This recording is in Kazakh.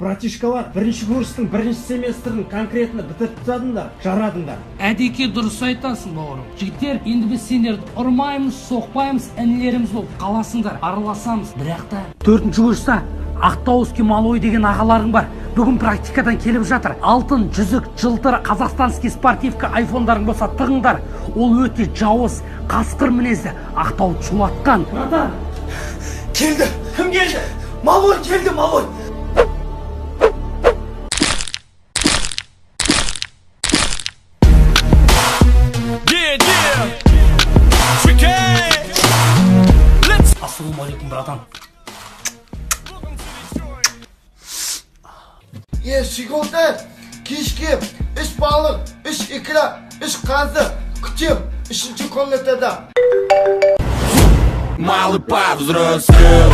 Братишкалар, бірінші курстың бірінші семестрін конкретно бітіріп тастадыңдар, жарадыңдар. Әдеке, дұрыс айтасың, бауырым. Жігіттер, енді біз сендерді ұрмаймыз, соқпаймыз, інілеріміз болып қаласыңдар, араласамыз. Бірақ та төртінші курста ақтауский малой деген ағаларың бар. Бүгін практикадан келіп жатыр. Алтын жүзік, жылтыр казахстанский спортивка, айфондарың болса, тығыңдар. Ол өте жауыз, қасқыр мінезді, Ақтау шулатқан. Братан! Келді! Кім келді? Малой келді, малой! Yeah. Tricky. Let's Ассалаумағалейкум, братан. Е, щеголдар, кешке үш балық, үш икра, үш қазы күтем үшінші комнатада. Малый повзрослел.